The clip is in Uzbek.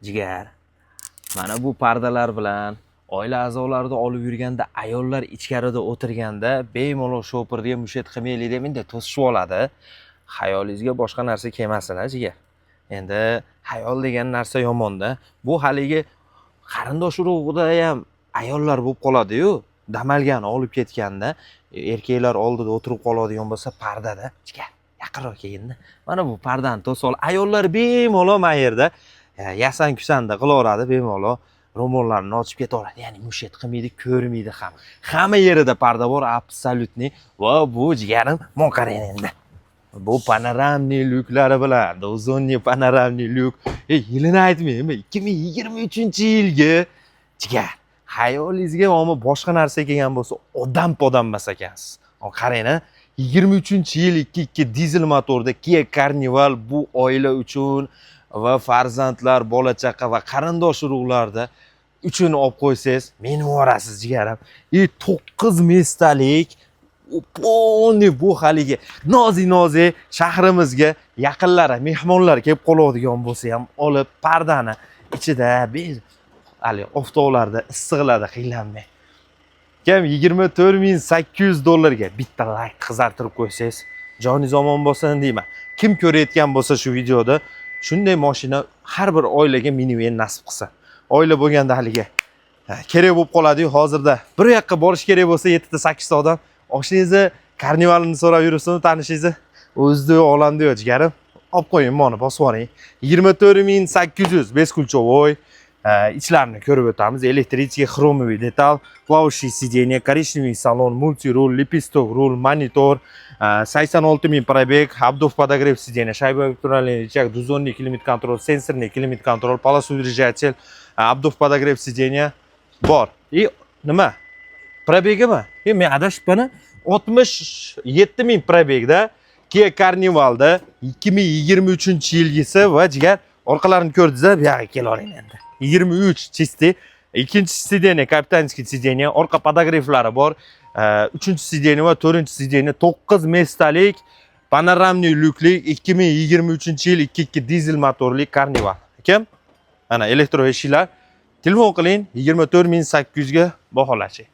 Jigar, mana bu pardalar bilan oila a'zolarida olib yurganda, ayollar ichkarida o'tirganda bemalol shopirga мешать qilmaylik deb bunday to'sishib oladi. Xayolingizga boshqa narsa kelmasin, a, jigar. Endi xayol degan narsa yomonda. Bu haligi qarindosh urug'ida ham ayollar bo'lib qoladi-yu, damalgani olib ketganda erkaklar oldida o'tirib qoladigan bo'lsa pardada, jigar, yaqinroq kelginda. Mana bu pardani to'sib olib, ayollar bemalol mana yerda yasan kusanda qilaveradi, bemalol ro'mollarni ochib ketaveradi. Ya'ni мешать qilmaydi, ko'rmaydi ham. Hamma yerida parda bor, абсолютный. Va bu, jigarim, mon qarang endi. Bu панорамный lyuklari bilan, двухзонный панорамный lyuk. Ey, yilini aytmayman, 2023-yilgi, jigar. Xayolingizga omma boshqa narsa kelgan bo'lsa, odam podam emas ekansiz. Qarang, a, 23-yil 2.2 dizel motorda Kia Carnival bu oila uchun va farzandlar, bola chaqa va qarindosh urug'larda uchun olib qo'ysangiz, meni yuborasiz, jigarim. И 9 места lik полный, bu haligi nozik nozik shahrimizga yaqinlari, mehmonlar kelib qoladigan bo'lsa ham olib, pardani ichida haligi oftoblarda, issiqlarda qiynalmay. Kam 24 800 dollarga bitta layk qizartirib qo'ysangiz, joningiz omon bo'lsin deyman. Kim ko'rayotgan bo'lsa shu videoda, shunday mashina har bir oilaga minivan nasib qilsin. Oila bo'lganda haligi kerak bo'lib qoladi-yu, hozirda bir yoqqa borish kerak bo'lsa, 7 ta 8 ta odam oshingizni Carnivalini so'rab yuribsizmi, tanishingizni o'zida yo'q, olamda yo'q, jigarim. Olib qo'ying, moni bosib yuboring. 24 800 бесключевой. Ichlarini ko'rib o'tamiz. Электрический, хромовый деталь, плавающий сиденье, коричневый салон, мультируль, лепесток руль, monitor, 86 ming пробег, обдув, подогрев сиденья, шайба электронный рычаг, двухзонный климат-контроль, сенсорный климат-контроль, полосоудержатель, обдув, подогрев сиденья bor. И nima? Пробег imi? Men adashibman. 67 ming пробег da Kia Carnivalda 2023 yilgisi va, jigar, orqalarini ko'rdingiz, bu yoqqa kela oling endi. 23 чистый. Ikkinchi сиденье, капитанский сиденье, orqa подогрев lari bor. Uchinchi сиденье va to'rtinchi сиденье, 9 места lik, панорамный lyukli 2023 yil 2.2 dizel motorli Carnival. Kim? Mana elektro eshiklar. Telefon qiling, 24 800 ga baholashing.